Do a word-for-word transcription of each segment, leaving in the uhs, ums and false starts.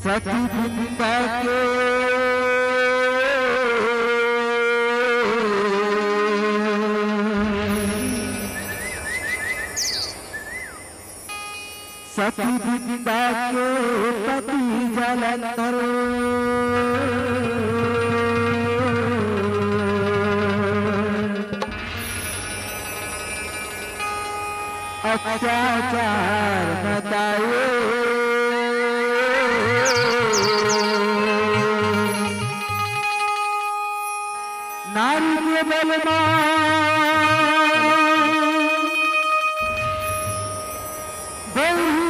सती बिंदा के, सती बिंदा के पति जलंधर। अत्याचार बताए। नारी के बल मा बलिदान।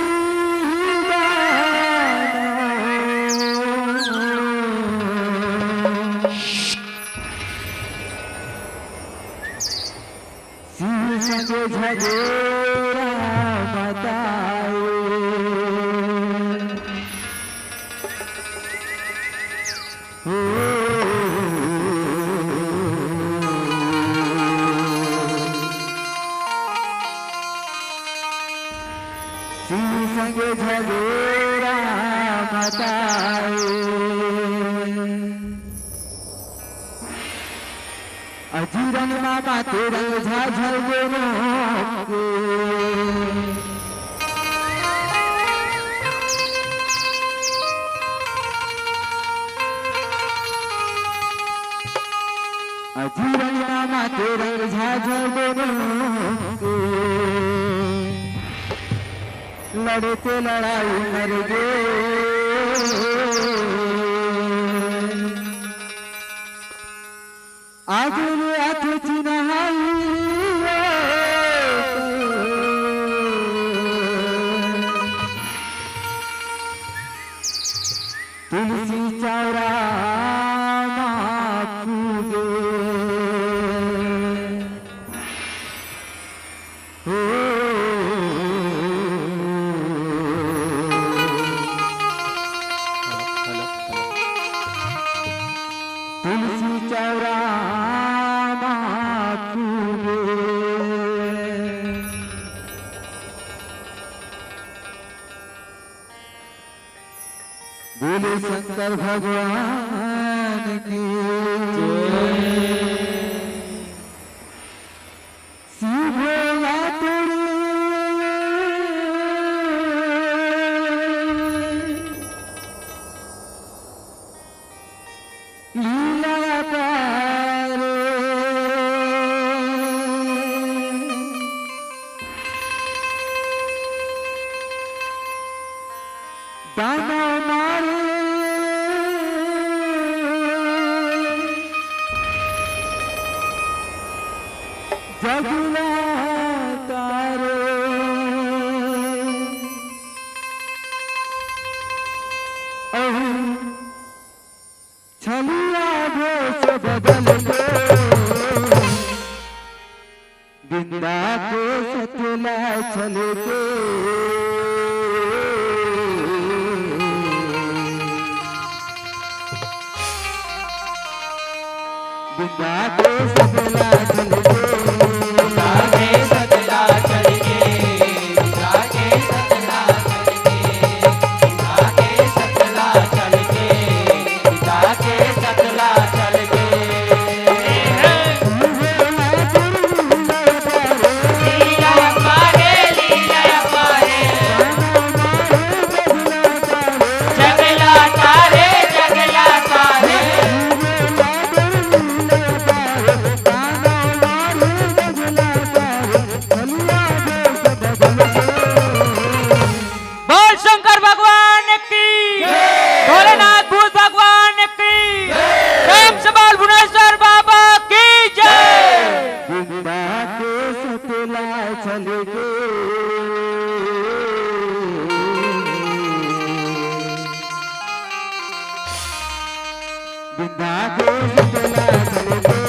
सिंह संगे झगोरा मचाए। हो। सिंह संगे झगोरा मचाए। अजीरन मामा तेरंग झाझर दोनों के। अजीरन मामा तेरंग झाझर दोनों के। लड़ते लड़ाई मर गे। आज ले आथे चिन्हाई। तुलसी चौरा मा पूगे। हो। तुलसी चौरा मा पूगे। बोले शंकर भगवान की। शिव भोला तेरी। लीला पार। दाना मारे जगला तारे। अहू छलिया भेष बदल के, बिंदा के सतला चल के। बिंदा के सतला चल के। बिंदा के सतला चल के। बिंदा के सतला चल के। बिंदा के सतला चल के। बिंदा के सतला चल के। लीला पारे, लीला पारे। जगला तारे, जगला तारे। बोल शंकर भगवान की, भोलेनाथ भूत भगवान की, प्रेम से बोल भुवनेश्वर बाबा की जय। बिंदा के सतला चल के। बिंदा के सतला चल के।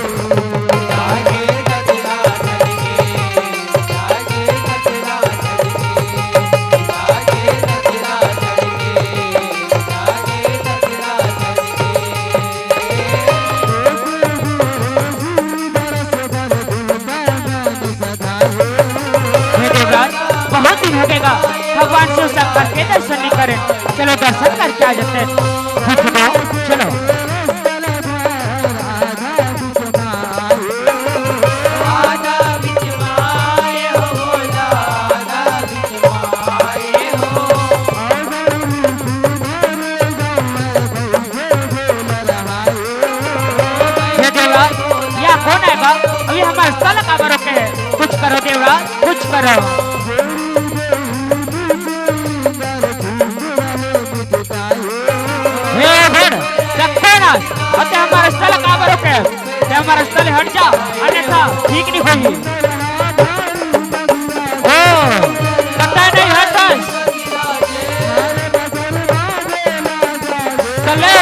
हे देवराज, बहुत दिन हो गएगा भगवान शिव शंकर के दर्शन नहीं करे। चलो दर्शन करके आ जाते हैं। चलो। हे देवराज, या कोन आय गा? अभी हमर रस्ता ला काबर रोके हे? कुछ करो देवराज, कुछ करो। हे बड़, रखो ना, अते हमर रस्ता ला काबर रोके हे? ते हमर रस्ता ले हट जा, अन्यथा ठीक नहीं होही। ओ, पता नहीं हटस। तले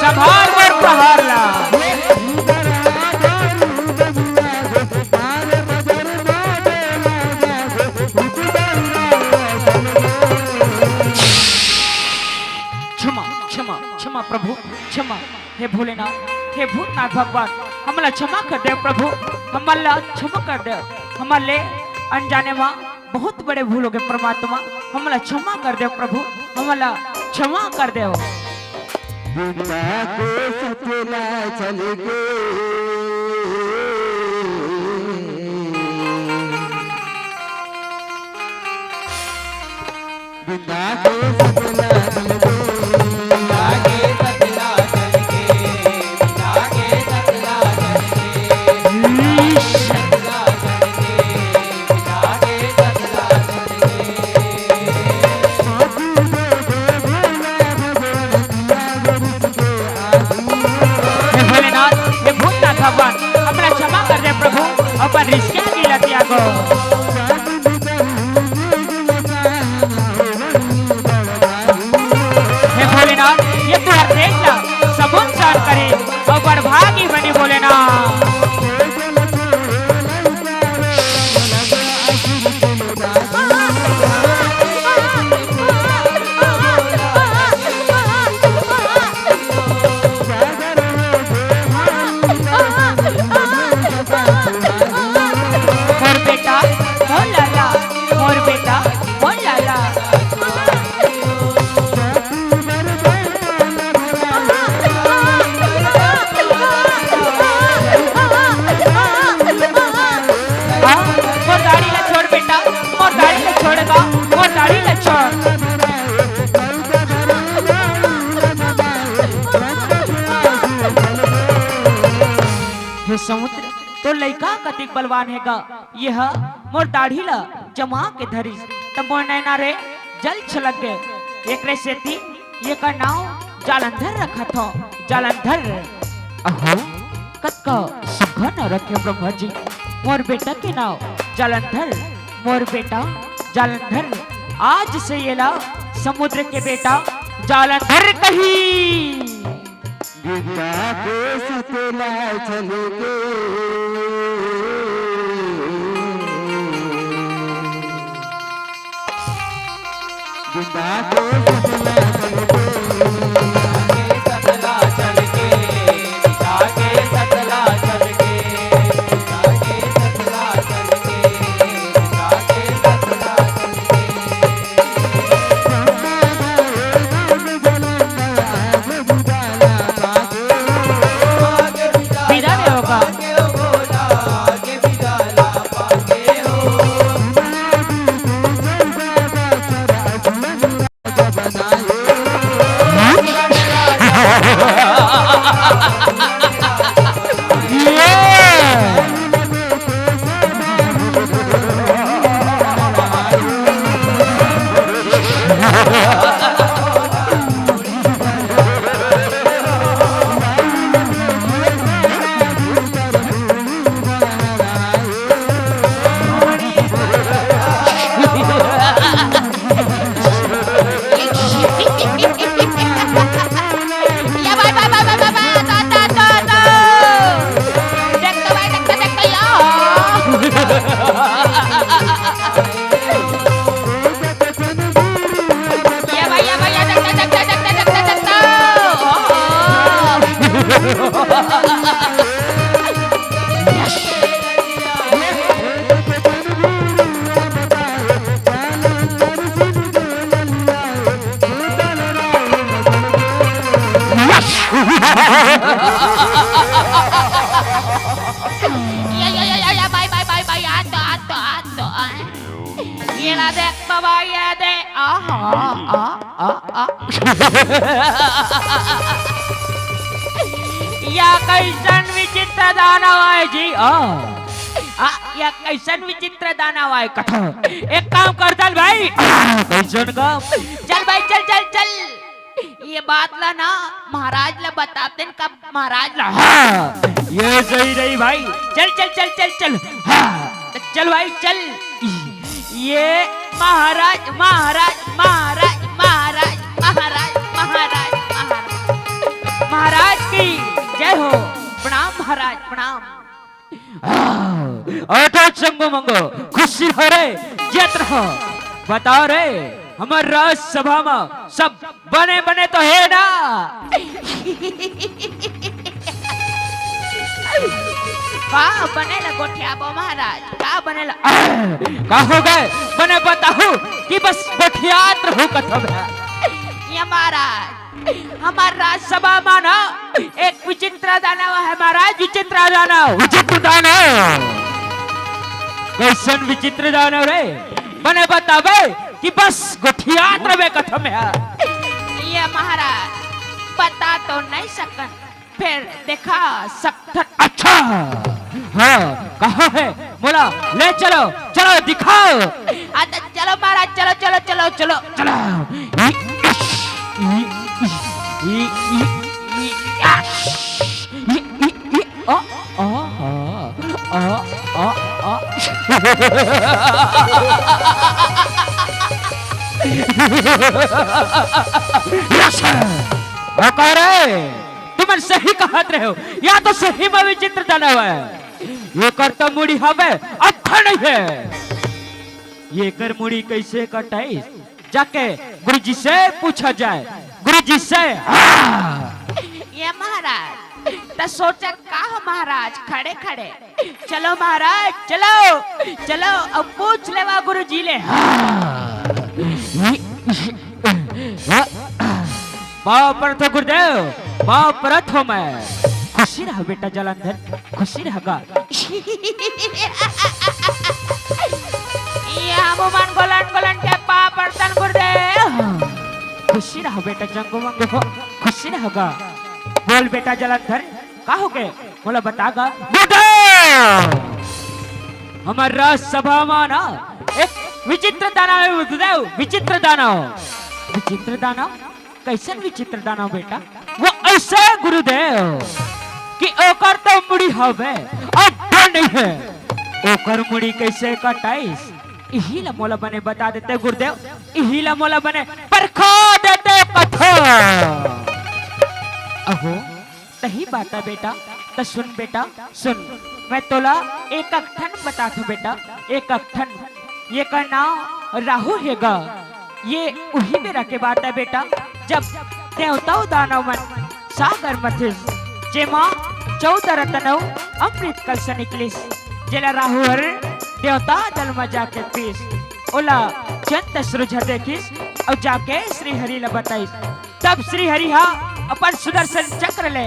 संभाल बर प्रहार ला। क्षमा, क्षमा, क्षमा प्रभु, क्षमा। हे भोलेनाथ, हे भूतनाथ भगवान, हमला क्षमा कर देव प्रभु, हमला क्षमा कर देव, हमर ले अनजाने मा बहुत बड़े भूल हो गए परमात्मा, हमला क्षमा कर देव प्रभु, हमला क्षमा कर देव। बिंदा के सतला चल गे। बिंदा के सतला चल गे। बिंदा के सतला चल गे। बिंदा के सतला चल गे। हे भोलेनाथ, हे भूतनाथ भगवान, हमला क्षमा कर दे प्रभु, अपन रिश्ता की लतिया को। हे भोलेनाथ, ये तुहर तेज ला सबुन सहन करे अउ बड़भागी बनी भोलेनाथ। मोर बेटा, मोर लाला, मोर बेटा, मोर लाला। हाँ, मोर गाड़ी ला छोड़ बेटा, मोर गाड़ी ला छोड़ गा, मोर गाड़ी ला छोड़। हे समुद्र, तोर लइका कतिक बलवान हे गा। ये ह मोर दाढ़ी ला जमा के धरिस, त मोर नैना रे जल छलक गे। एकरे सेती येकर नाव जालंधर रखत हव, जालंधर। अहो, कतका सुघर नाव रखे ब्रह्मा जी। मोर बेटा के नाव जालंधर, मोर बेटा जालंधर। आज से येला समुद्र के बेटा जालंधर कही। बिंदा के सतला चल गे। बिंदा के सतला चल गे। विदा दे होगा। या, या, या, या, या, भाई, भाई, भाई, भाई, आ तो, आ तो, आ तो, आ। ये ला देख बाबा, ये दे। आहा, आ, आ, आ। या कैसन विचित्र दानव आय जी, आ। आ, या कैसन विचित्र दानव आय कथा। एक काम कर, चल भाई। आ, कैसन काम? चल भाई, चल, चल, चल। ये बात ला ना महाराज ला बताते न कब महाराज ला। हाँ, ये सही रही भाई। चल, चल, चल, चल, चल। हाँ, तो चल भाई, चल। ये महाराज, महाराज, महाराज, महाराज, महाराज, महाराज, महाराज, महाराज की जय हो। प्रणाम महाराज, प्रणाम। अटो चंगो मंगो, खुशी रहो रे, जियत रहो। बताओ रे, हमर राजसभा म सब बने बने तो हे ना? का बने ला गोठियाबो महाराज, का बने ला? का हो गए? बने बताहू कि बस गोठियात रहू कथम है। ये महाराज, हमर राजसभा म ना एक विचित्र दानव है महाराज, विचित्र दानव। विचित्र दानव? कैसन विचित्र दानव रे? बने बताबे कि बस गोठियात रहे कथम है। ये महाराज, बता तो नहीं सकन, फिर देखा सकथन। अच्छा, हाँ, कहाँ है? मोला ले चलो, चलो दिखाओ। हाँ, तो चलो महाराज, चलो, चलो, चलो, चलो। चलो। ई, ई, ई, ई, ई, ई, ई, आ, ई, ई, ई, आ, आ, आ, आ, आ, आ। Yes, sir। ओकर है। तुमन सही कहत रहे हो, या तो सही में विचित्र दानव है। एकर तो मुड़ी हवे, अब्बड़ नहीं है। एकर मुड़ी कैसे कटाइस? जाके गुरुजी से पूछा जाए, गुरुजी से। हाँ। ये महाराज, त सोचत का हो महाराज, खड़े खड़े। चलो महाराज, चलो, चलो, अब पूछ लेवा गुरुजी ले। हाँ। पाँव परत हो गुरुदेव, पाँव परत हो मैं। खुशी रह बेटा जलंधर, खुशी रह गा। ये हमू मन गोलन गोलन के पाँव परतन गुरुदेव। खुशी रह बेटा जंगो मंगो, खुशी रह गा। बोल बेटा जलंधर, का हो गए? मोला बता गा। गुरुदेव! हमर राजसभा मा ना एक विचित्र दानव है गुरुदेव, विचित्र दानव। विचित्र दानव? कैसन विचित्र दानव बेटा? वो ऐसे गुरुदेव कि ओकर तो मुड़ी हवे, अब्बड़ नहीं है। ओकर मुड़ी कैसे कटाइस? इही ला मोला बने बता देते गुरुदेव, इही ला मोला बने परखा देते कथो। अहो, तही बात है बेटा, त सुन बेटा, सुन, मैं तोला एक अक ठन बताथों बेटा, एक अक ठन। ये का नाम राहु हेगा। ये उही बेरा के बात है बेटा, जब देवता अउ दानव मन सागर मथिस, जेमा चौदह रतन अउ अमृत कलश निकलिस, जेला राहु हर देवता दल म जाके पीस, ओला चंद सूरज हर देखिस अउ जाके श्री हरि ला बताइस। तब श्री हरि हा अपन सुदर्शन चक्र ले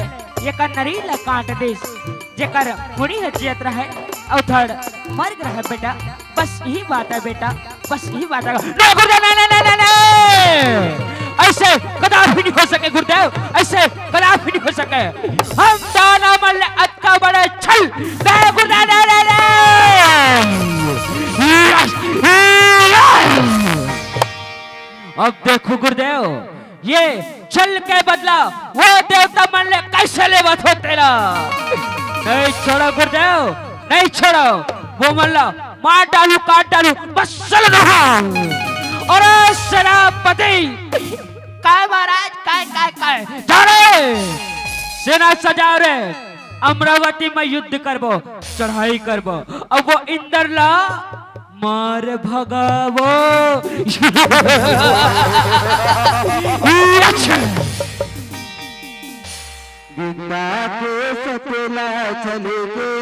एकर नरी ला काट दिस, जेकर मुड़ी ह जियत रहय अउ धड़ मर गे रहय बेटा। बस इही बात है बेटा, बस इही बात है। नहीं गुरुदेव, नहीं, नहीं, नहीं, नहीं, नहीं। ऐसे कदापि नहीं हो सके गुरुदेव, ऐसे कदापि नहीं हो सके। हम दानव मन ले अतका बड़े छल, नहीं गुरुदेव, नहीं, नहीं, नहीं। अब देखो गुरुदेव, ये छल के बदला वो देवता मन ले कैसे लेवत हो तेला। नहीं छोड़ो गुरुदेव, नहीं छोड़ो। वो मन ला मार डालू, काट डालू, बस चल रहा। अरे सेनापति, काय महाराज, काय, काय, काय? जा रे, सेना सजाओ रे, अमरावती में युद्ध करबो, चढ़ाई करबो। अब वो इंदर ला मार भगावो। बिंदा के सतला चले गे।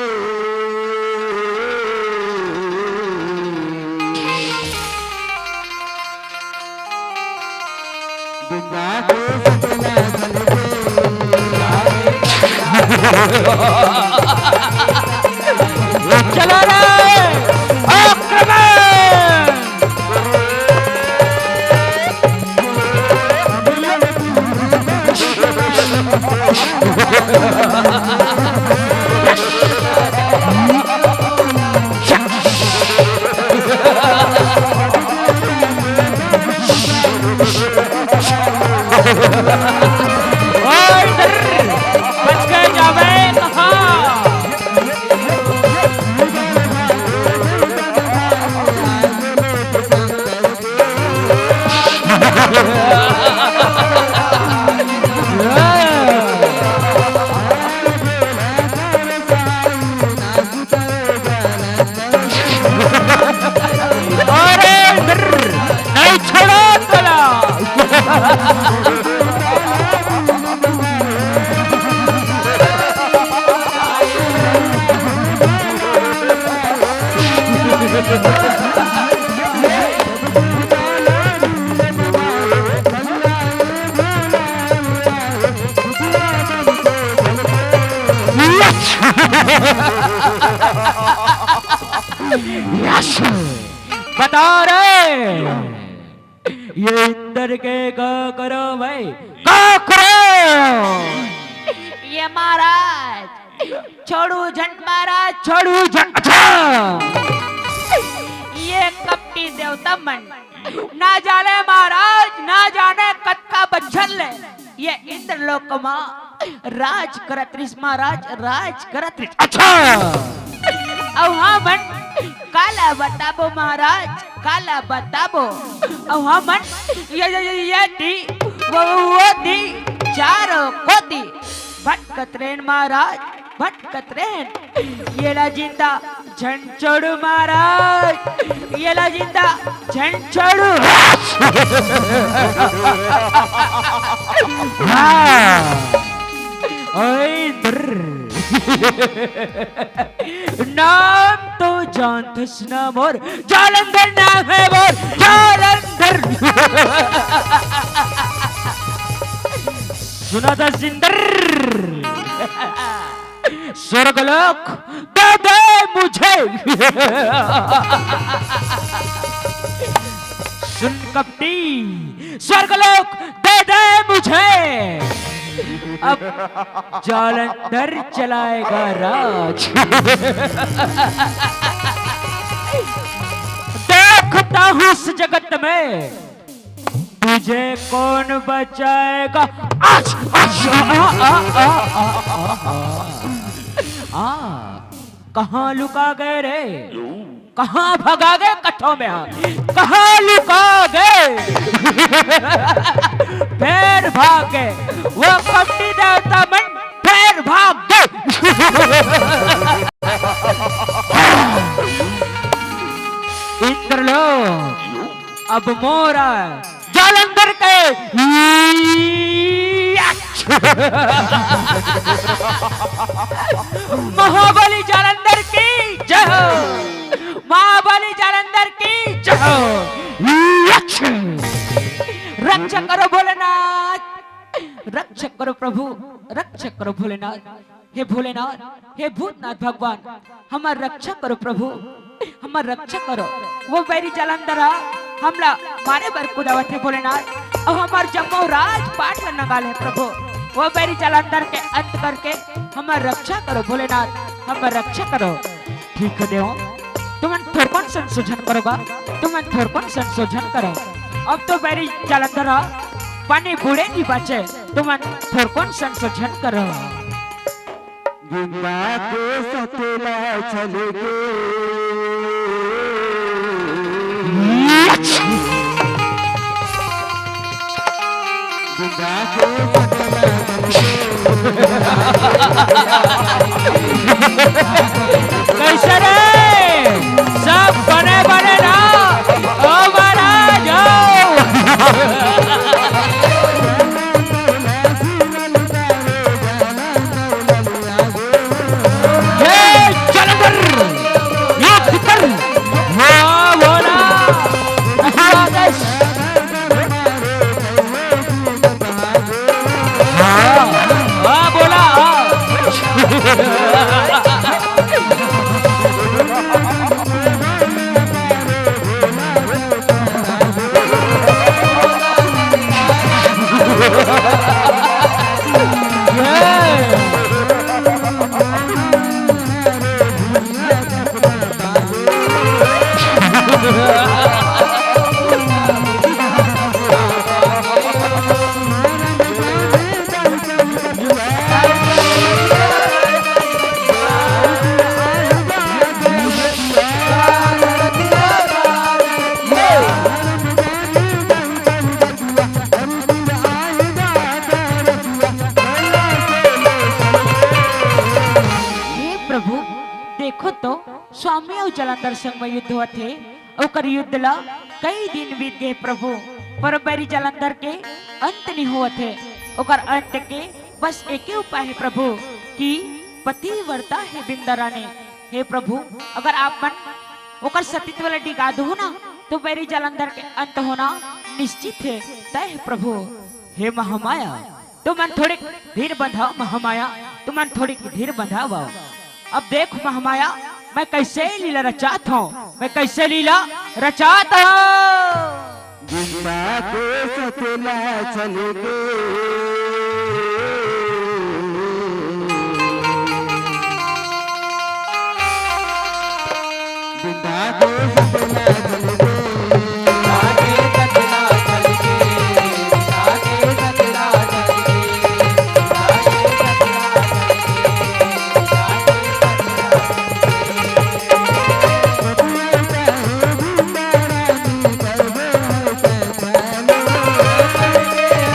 बिंदा के सतला चले गे। चला रे, आक्रमण। ओए, इधर बच के जावे कहाँ? अरे, नहीं छोड़ो तोला। यस! बता रे, ये इंद्र के का करो भाई, का करो? ये महाराज, छोड़ू झन महाराज, छोड़ू झन। अच्छा। ये कपटी देवता मन, ना जाने महाराज, ना जाने कतका बछर ले ये इंद्रलोक मा राज करत रिस महाराज, राज करत रिस। अच्छा। अउ हमन काला बताबो महाराज, काला बताबो। अउ हमन ये, ये, ये, ये दी, वो, वो दी, चारों कोती भटकत रेन महाराज, भटकत रेन। येला जिंदा झन छोड़ू महाराज, येला जिंदा झन छोड़ू। हाँ। ओए, द्र। नाम तो जानथस ना मोर, जालंधर नाम है मोर, जालंधर। सुना था जिंदर। स्वर्गलोक दे दे मुझे। सुन कपटी, स्वर्गलोक दे दे मुझे। अब जालंधर चलाएगा राज। देखता हूँ इस जगत में तुझे कौन बचाएगा? आज, आज, आ, आ, आ, आ, आ, आ, आ। आ, कहाँ लुका गए रे? कहाँ भगा गए कथों में? हाँ, कहाँ लुका गए? फेर भाग गए वो कपटी देवता मन, फेर भाग गए। इंद्रलोक अब मोरा जालंधर के। महाबली जालंधर की जय हो, महाबली जालंधर की जय हो। रक्षा करो भोलेनाथ, रक्षा करो प्रभु, रक्षा करो भोलेनाथ। हे भोलेनाथ, हे भूतनाथ भगवान, हमर रक्षा करो प्रभु, हमर रक्षा करो। वो बैरी जालंधर हा हमला मारे बर कुदावत हे भोलेनाथ, अउ हमर जम्मो राजपाट ल नंगा ले प्रभु। वो बैरी जालंधर के अंत करके हमर रक्षा करो भोलेनाथ, हमर रक्षा करो। ठीक हे देव, तुमन थोरकन संशोधन करो गा, तुमन थोरकन संशोधन करो। अब तो बैरी जालंधर हा पानी बूड़े नइ बाचे, तुमन थोरकन संशोधन करो। गंगा के सतला चल के। गंगा के सतला चल के। कैसे रे? सब बने बने ना? ओ महाराज, ओ। हे जलंधर, ये भीतर, वाह, बोला। हाँ, हाँ, बोला, हाँ। हे प्रभु, देखो तो, स्वामी अउ जालंधर संग में युद्ध होवत हे। ओकर युद्ध ला कई दिन बीत गए प्रभु, पर बैरी जालंधर के अंत नहीं होवत हे। ओकर अंत के बस एके उपाय हे प्रभु, कि पतिव्रता हे बिंदा रानी। हे प्रभु, अगर आप मन ओकर सतीत्व ला डिगा दहू ना, तो बैरी जालंधर के अंत होना निश्चित हे, तय हे प्रभु। हे महामाया, तुमन थोड़े धीर बंधाव महामाया, तुमन थोड़े धीर बंधाव। अब देख महामाया, मैं कैसे लीला रचात हूँ, मैं कैसे लीला रचात हूँ। बिंदा के सतला चल गे। बिंदा के सतला चल गे।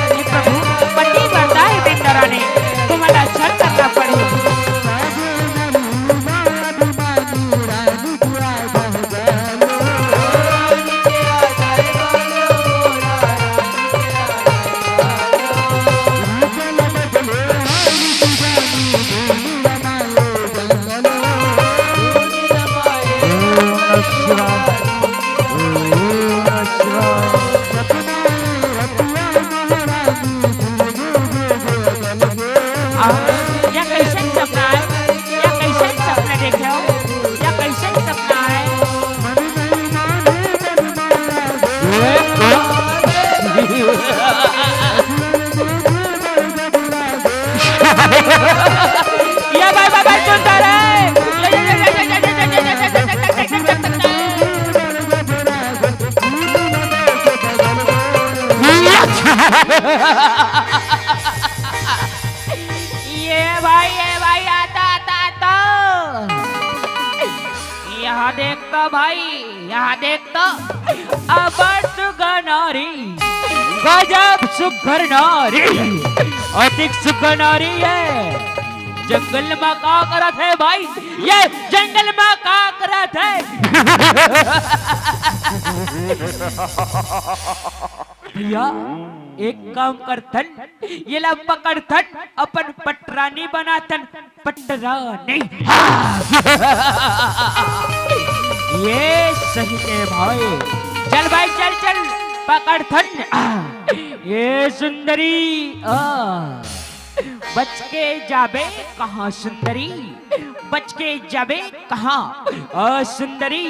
हे प्रभु, पतिव्रता हे बिंदा रानी, तुमन ला छल करना पड़ही। आह, या कैसन सपना आय? या कैसन सपना देखे हो? या कैसन सपना आय? ये भाई, भाई, भाई, सुंदर है। ये भाई, ये भाई, आता, आता, आता। यहाँ देख तो भाई, यहाँ देख तो। अबर सुघर नारी, गजब सुघर नारी, अतिक सुघर नारी है। जंगल मा का करत है भाई? ये जंगल मा का करत है? भैया, एक काम करथन, ये ला पकड़थन, अपन पटरानी बनाथन, पटरानी। ये सही है भाई, चल भाई, चल, चल, पकड़थन। ये सुंदरी, आ। बच के जाबे कहाँ सुंदरी, बच के जाबे कहाँ? ओ सुंदरी,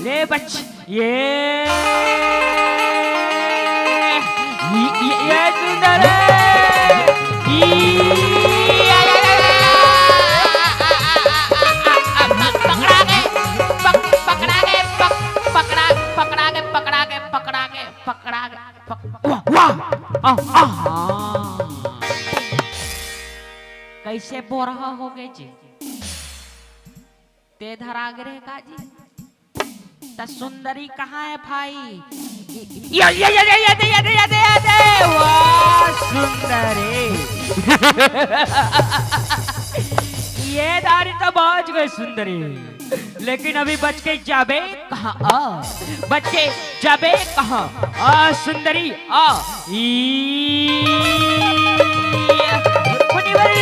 ले बच, ये, ये, ये, ये सुंदरी। ई, पकड़ा के, पक-, पकड़ा के, पक-, पकड़ा, पकड़ा के, पकड़ा के, पकड़ा के, पकड़ा के। वाह, वाह। आ, आ, आ। कैसे बोरहा हो गए जी? ते धरा गे रहे का जी? त सुंदरी कहाँ है भाई? या, या, या, या, या दे, या दे, या दे, या दे। वाह, सुंदरी। ये दारी तो पहुंच गए सुंदरी। लेकिन अभी बच के जाबे कहाँ आ? बच के जाबे कहाँ? आ सुंदरी आ। ई मुनिवर।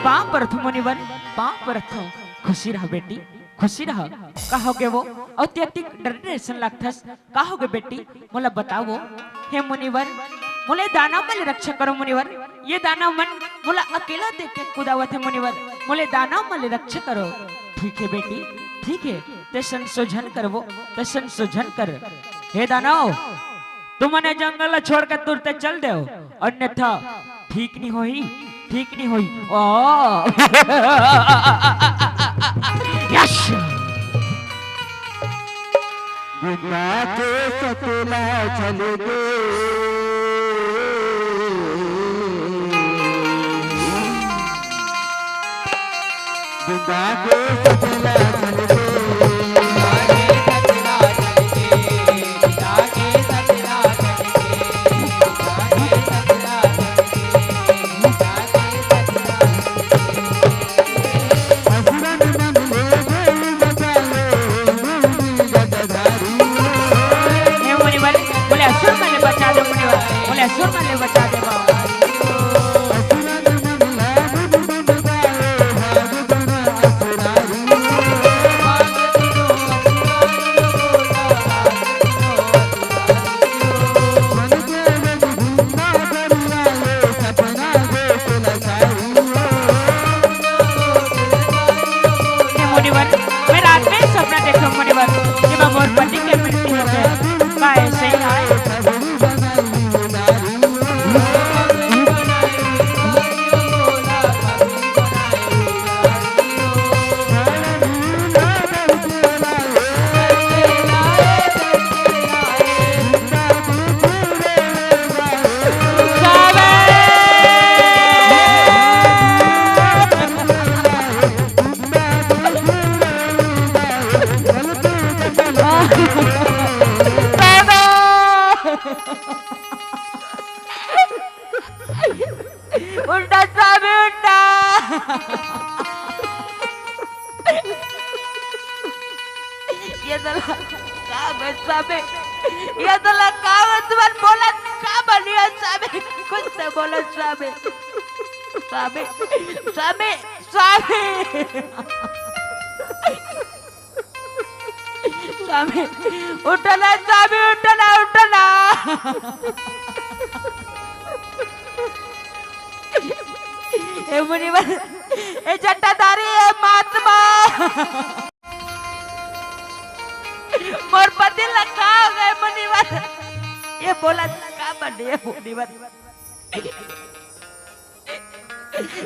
पाँव परथों मुनिवर, पाँव परथों। खुशी रह बेटी, खुशी रह। का होगे वो? अउ ते अतिक डरे डरे असन लागथस। का होगे बेटी? मोला बताओ। हे मुनिवर, मोला दानव मन ले रक्षा करो मुनिवर। ये दानव मन मोला अकेला देख के कुदावत हे मुनिवर। मोला दानव मन ले रक्षा करो। ठीक है बेटी, ठीक है। ते संशोधन करबो, ते संशोधन कर। हे दानव, तुमन ये जंगल ला छोड़ के तुरते चल देव, अन्यथा ठीक नहीं होही, ठीक नहीं होही। ओ। यस। बिना के सतला चल गे। हे मुनिवर, बोले असुर मन ले बचा दे मुनिवर, बोले असुर मन ले बचा दे बाबा। हे मुनिवर, मैं रात में सपना देखो मुनिवर, कि मैं मोर पति के मृत्यु हो गए। का ऐसे ही आए? उल्टा स्वामी उल्टा। ये साला का बे स्वामी, ये साला का बे तुमन बोलत का बनिया स्वामी, कुछ तो बोलो स्वामी, स्वामी, स्वामी, स्वामी। स्वामी, उठना स्वामी, उठना, उठना। हे मुनिवर, हे जटाधारी, हे महात्मा, मोर पति ला का हो गए मुनिवर? ये बोला का बने मुनिवर?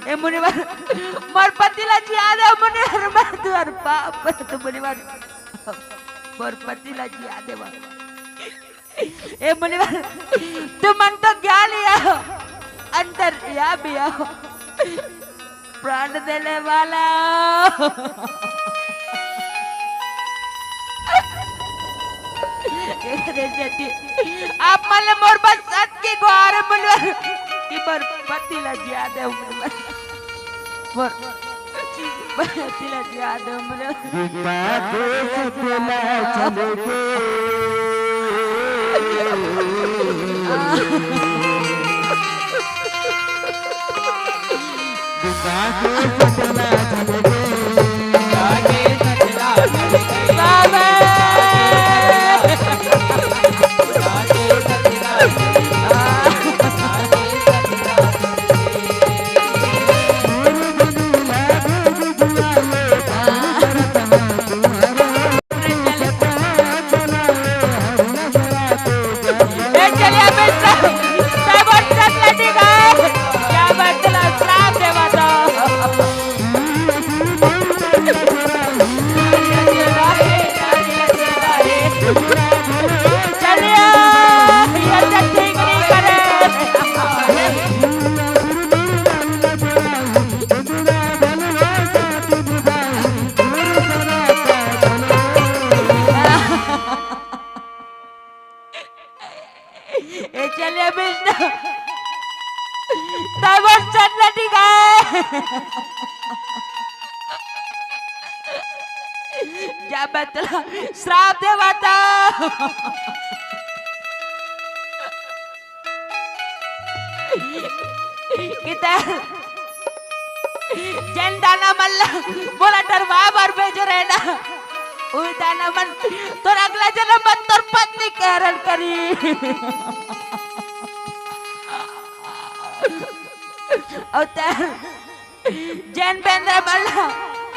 ए मुनिवर, मोर पति ला जिया दे मुनिवर, मैं तुहर पाप करत मुनिवर, मोर पति ला जिया दे बाबा। ए मुनिवर, तुमन तो ज्ञानी हो, अंतर्यामी हो, प्राण देने वाला। अरे सेठी, आप मन ले मोर बस सत के गुहार मुनिवर, कि मोर पति ला जिया दे मुनिवर, मोर पति ला जिया दे मुनिवर। बिना देश के ना चले के। ए, चलिए, मिस्टर, सब अच्छा लड़ी गए। क्या बात है, श्राप देवा तो। चलिए, ये तो ठीक नहीं करे। ए चले विष्णु, तब चंद्र टिका। जा बतला, श्राप देवा तो। किता जेन दाना मन ला मोला डरवा बर भेजे रहे ना, उही दाना मन तोर अगला जन्म मन तोर पत्नी के हरण करी। अउ तें जेन बेंदरा मन ला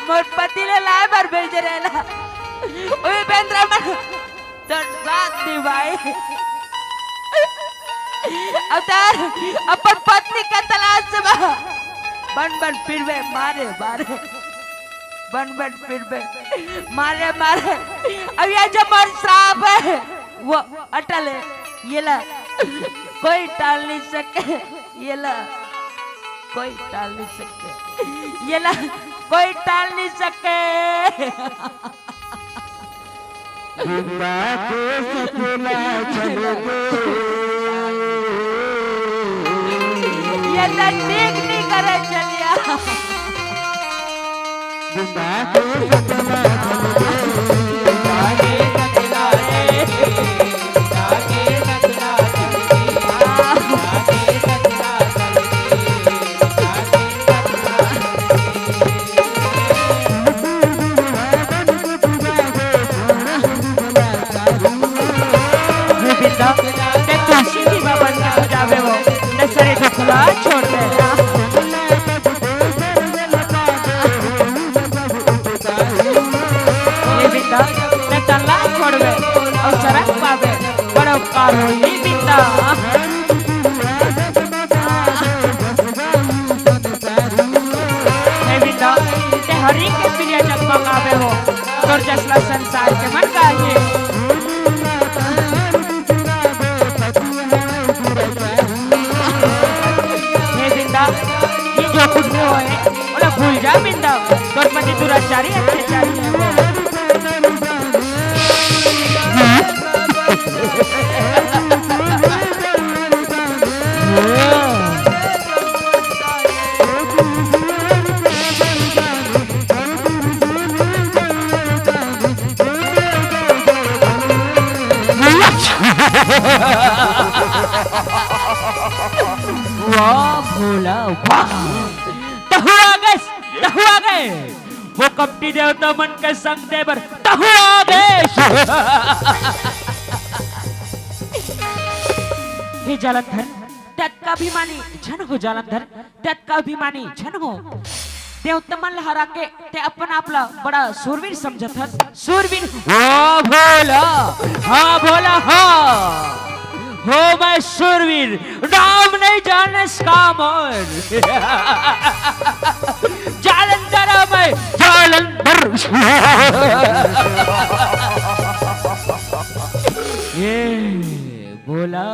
मोर पति ले लाए बर भेजे रहे ना, उही बेंदरा मन तोर साथ निभाए। अवतार अपन पत्नी का तलाश में बन बन फिरबे, मारे मारे, बन बन फिरबे, मारे मारे। अब ये जो मोर श्राप है वो अटल है, ये ला कोई टाल नहीं सके, ये ला। कोई टाल नहीं सके, ये ला कोई टाल नहीं सके। बिंदा के सकेला चल दे। ये तो ठीक नहीं करे चलिया। बिंदा के सकेला चल दे। ये बिंदा, ते तुलसी जी बाबा के हो जावे हो, ते सरे ढोकला छोड़ दे। ये बिंदा, ते तल्ला छोड़वे अउ सरग पावे, बड़ा उपकार हो, ये बिंदा। हे बिंदा, ते हरि के प्रिय जगमगावे हो, तोर जसला संसार के मन काहे। हे बिंदा, ये जो कुछ भी होए, ओला भूल जा बिंदा, तोर पति दुराचारी अत्याचारी हे। वाह भोला, वाह। तहु आ गए, तहु आ गए। वो कपटी देवता मन के संग दे बर तहु आ गए। हे जालंधर, ततका अभिमानी झन हो जालंधर, ततका अभिमानी झन हो। देवता मन ल हरा के ते अपन आप ल बड़ा सूरवीर समझत हस। सूरवीर, ओ भोला, हाँ भोला, हाँ। हो मैं सूरवीर, नाम नहीं जानस का मोर। जालंधर हो मैं, जालंधर। ये भोला,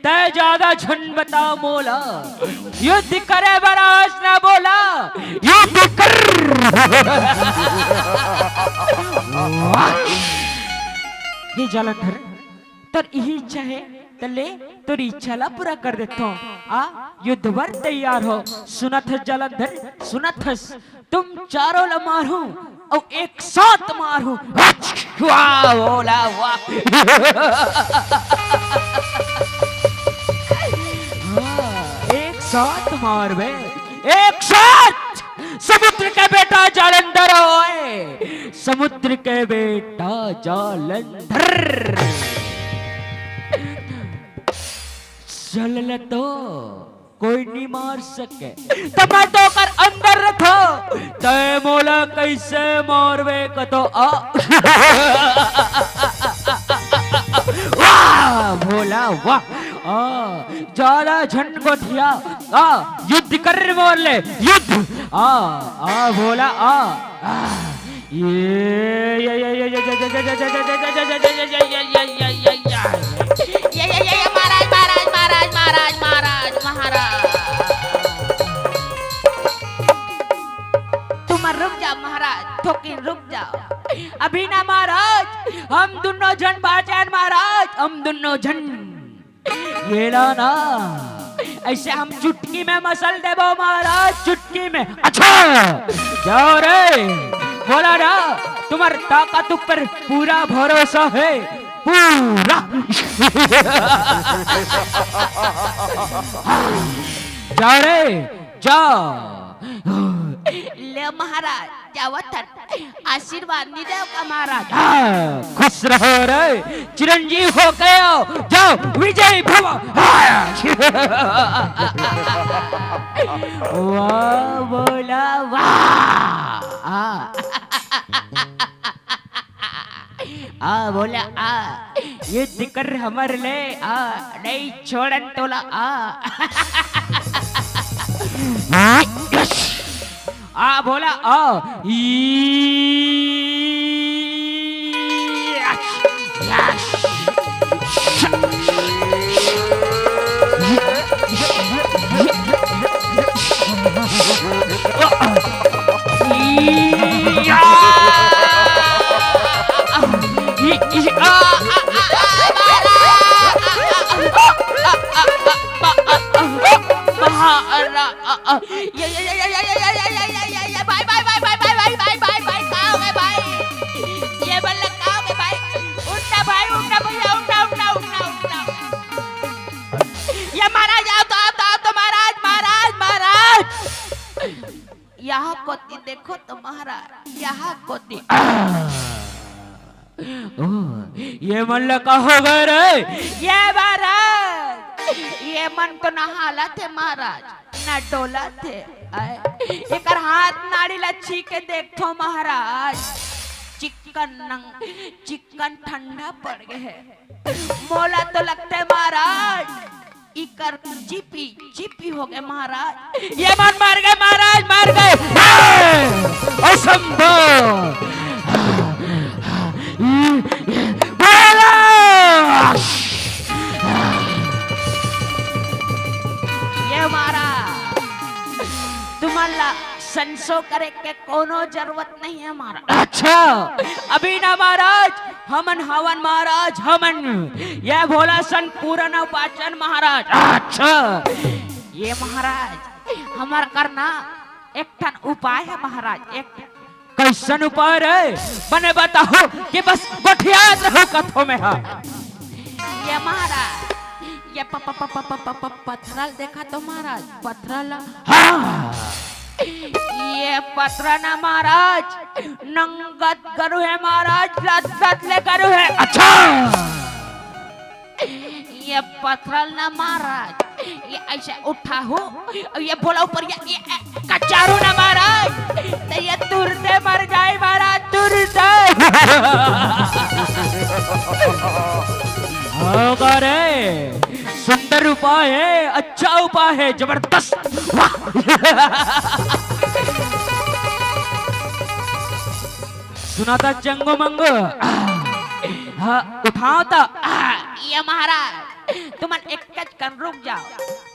तै ज्यादा झन बता मोला, युद्ध करे बर आस न बोला, युद्ध कर। ये जालंधर, तोर इही इच्छा हे, त ले, तोर इच्छा ला पूरा कर देथों। आ, युद्ध बर तैयार हो। सुनत हस जालंधर, सुनत हस। तुम चारों ला मारूं अउ एक साथ मारूं। वाह, भोला, वाह। हाँ, एक साथ मारबे, एक साथ। समुद्र के बेटा जालंधर होए, समुद्र के बेटा जालंधर। चल ले तो। कोई नहीं मार सके। त मैं तो ओकर अंदर रथो, तै मोला कैसे मारबे कतो आ। वाह भोला वाह। आ, ज्यादा झन गोठिया। आ, युद्ध कर मोर ले, युद्ध। आ, आ भोला आ। आ। ये, ये, ये, महाराज, महाराज, महाराज, महाराज, महाराज। तुम रुक जाओ महाराज, थोकिन रुक जाओ। अभी ना महाराज, हम दुनों झन बाचन महाराज, हम दुनों झन। ये ला ना, ऐसे हम चुटकी में मसल देबो महाराज, चुटकी में। अच्छा, जाओ रे, बोला ना, तुम्हार ताकत ऊपर पूरा भरोसा है, पूरा। जाओ रे, जाओ। ले महाराज, जावत हन। आशीर्वाद नहीं देव का महाराज। हाँ, खुश रहो रे, चिरंजीव हो गए हो, जाओ विजय भव। हाँ। वाह बोला वाह। आ। आ बोला आ, युद्ध कर हमर ले आ, नहीं छोड़न तोला आ। आ बोला आ, ई, यस, यस। यहाँ कोती देखो तो महाराज, यहाँ कोती। ओ, ये मन ला का हो गए रे? ये महाराज, ये मन तो ना हालत हे महाराज, ना डोलत हे। आय, एकर हाथ नाड़ी ला छू के देखथो महाराज, चिक्कन नंग, चिक्कन ठंडा पड़ गए हे। मोला तो लगथे महाराज, इकर जीपी, जीपी हो गए महाराज। ये मन मर गए महाराज, मर गए। हे! असंभव। बोला! ये महाराज, तुमन ला संसो करे के कोनो जरूरत नहीं है महाराज। अच्छा। अभी ना महाराज, हमन हवन महाराज, हमन। ये भोला सन पूरन अउ बाचन महाराज। अच्छा। ये महाराज, हमर करना एक ठन उपाय है महाराज, एक। कैसन उपाय रे? बने बताहू कि बस गोठियात रहू कथो में हा। ये महाराज, ये प-, प-, प-, प-, प-, प-, प-, पथरल देखा तो महाराज, पथरल। हाँ। ये पथरल ना महाराज, नंगत गरु है महाराज, लत लत ले गरु है। अच्छा। ये पथरल ना महाराज, ये ऐसे उठाहू, ये भोला ऊपर, ये, ये, ये कचारू ना महाराज, तो ये तुरते मर जाए महाराज, तुरते। होगा रे, सुंदर उपाय है, अच्छा उपाय है, जबरदस्त। वाह। सुनाता चंगो मंगो। हाँ, उठाओ तो। ये महाराज, तुमन एक कन रुक जाओ।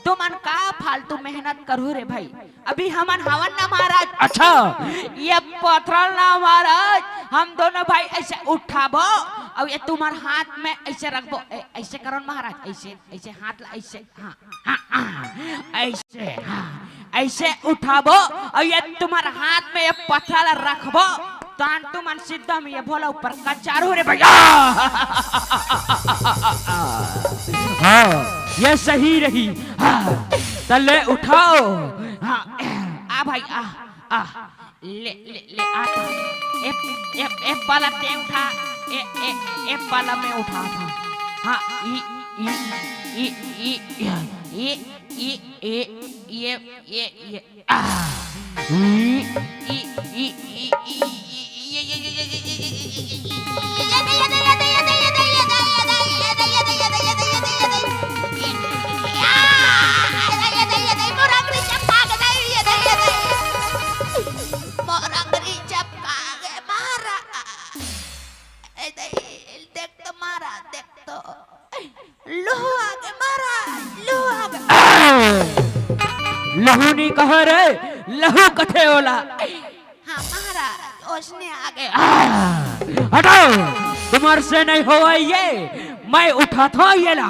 तुमन का फालतू मेहनत करू रे भाई? अभी हमन हवन ना महाराज। अच्छा। ये पथरल ना महाराज, हम दोनों भाई ऐसे उठाबो अउ ये तुम्हार हाथ में ऐसे रखबो। ए, ऐसे करो ना महाराज, ऐसे, ऐसे हाथ ला, ऐसे। हाँ, हाँ, हाँ, ऐसे, हाँ, ऐसे उठाबो अउ ये तुम्हार हाथ में ये पथरल रखबो, तान तुमन सीधा में ये भोला ऊपर कचारू रे भैया। हाँ, ये सही रही। हाँ, तले उठाओ। हाँ, आ भाई, आ, आ, ले, ले, ले, आ तो। ए, ए, ए, पाला ते उठा, ए, ए, ए, पाला मैं उठा था। हाँ, ई, ई, ई, ई, ई, ई, ए, ए, ये, ये, ये, आ। ई, ई, ई, ई, ई, ई, ये, ये, ये, मोर अंगरी चपका गे महाराज। ए दई, देख तो महाराज, देख तो। लहू आगे महाराज, लहू आगे। लहू नी कह रे, लहू कथे ओला। हाँ महाराज, ओसने आगे। हटाओ, तुम्हार से नहीं होवा ये, मैं उठाथो ये ला।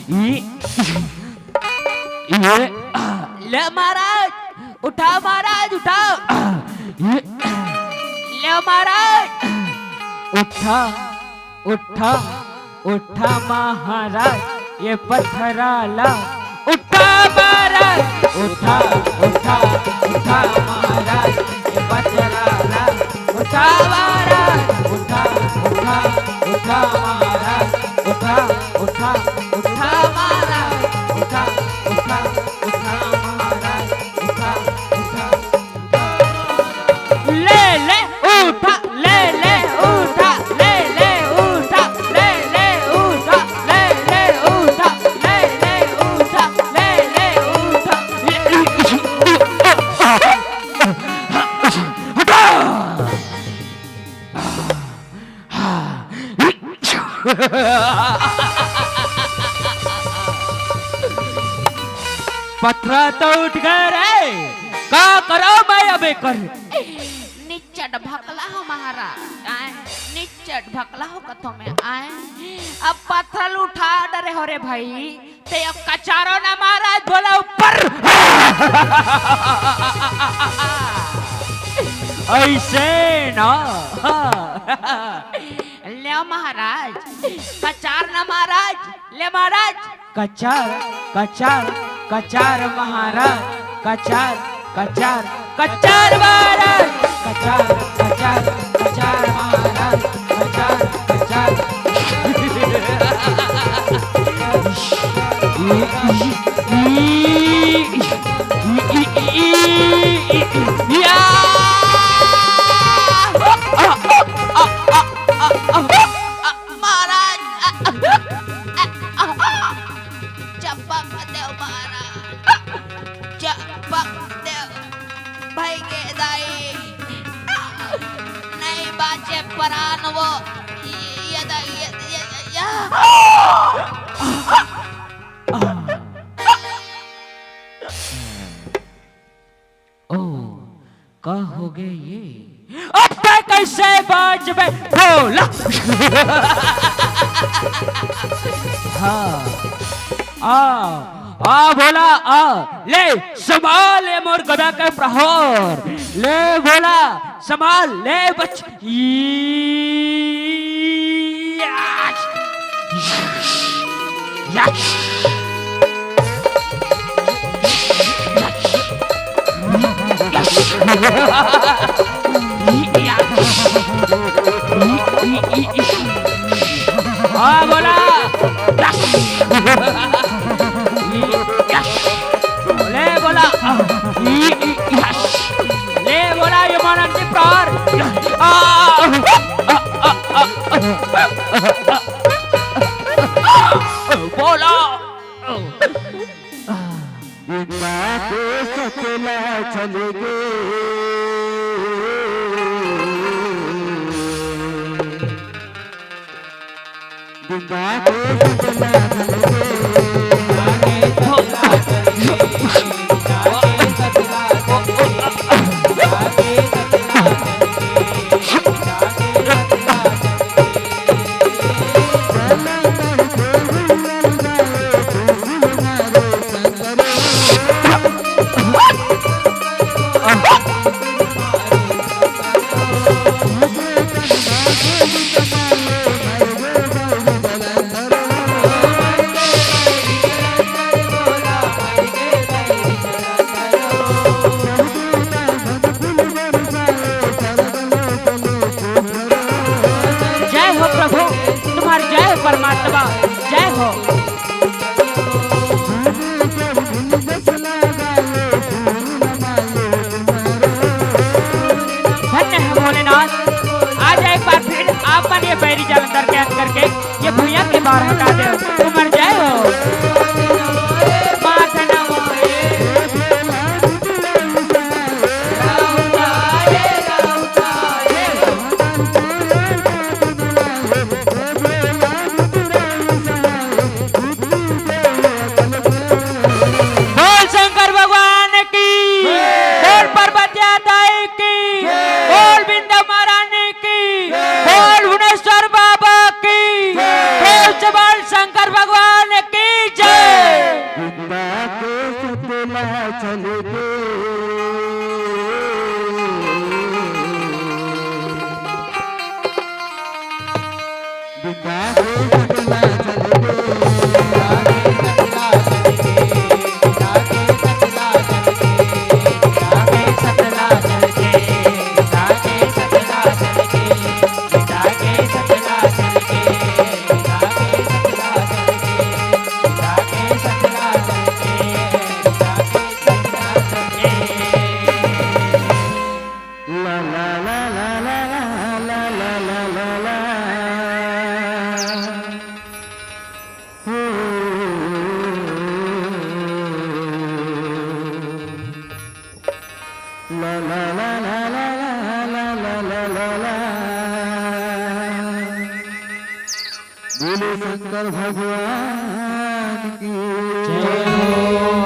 ई, ये, ले महाराज, उठा महाराज, उठा। ये, ले महाराज, उठा, उठा, उठा महाराज, ये पथराला। उठा महाराज, उठा, उठा, उठा महाराज, ये पथराला। उठा महाराज, उठा, उठा, उठा महाराज, उठा, उठा, उठा महाराज, उठा, उठा, उठा महाराज, उठा, उठा, उठा। ले, ले, उठा, ले, ले, उठा, ले, ले, उठा, ले, ले, उठा, ले, ले, उठा, ले, ले, उठा, ले, ले, उठा। हटा। पथरा तो उठ गए रे, का करो मैं अब एकर? निच्चट भकला हो महाराज, आय, निच्चट भकला हो कथो में, आय। अब पथरा उठा डरे हो रे भाई, ते अब कचारो ना महाराज, भोला ऊपर। ऐसे ना। ले महाराज, कचार ना महाराज, ले महाराज। कचार, कचार, कचार महाराज, कचार, कचार, कचार महाराज, कचार, कचार, कचार महाराज, कचार, कचार। या! महाराज, चपक देव महाराज, चपक देव। भई गे दाई, नइ बाँचे परान वो। ये दाई, ये, ये, ये, ये। ओ, का होगे ये? अब तैं कइसे बाँचबे भोला? हाँ, आ, आ भोला, आ, ले, संभाल ए मोर गदा के प्रहार। ले भोला, संभाल, ले बच-, ई, या, या। हाँ, भोला। ले भोला। ले भोला, ये मानव के प्राण। आ, आ, आ, आ, आ, आ, आ, आ, भोला। बिंदा के सतला चल गे। बिंदा के सतला चल गे। जय हो प्रभु, तुम्हार जय हो परमात्मा, जय हो। धन्य है भोलेनाथ। आज एक बार फिर आपन ये बैरी जालंधर के अंदर के ये भुइयां के बाहर हटा दे। तुम्हार जय हो। माँ धनवा। बोल शंकर भगवान की, बोल पार्वतिया दाई की, बोल बिंदा महारानी की, बोल भुवनेश्वर बाबा की, बोल जबाल शंकर भगवान की जय। बिंदा के सतला चल गे। बोले शंकर भगवान की जय हो।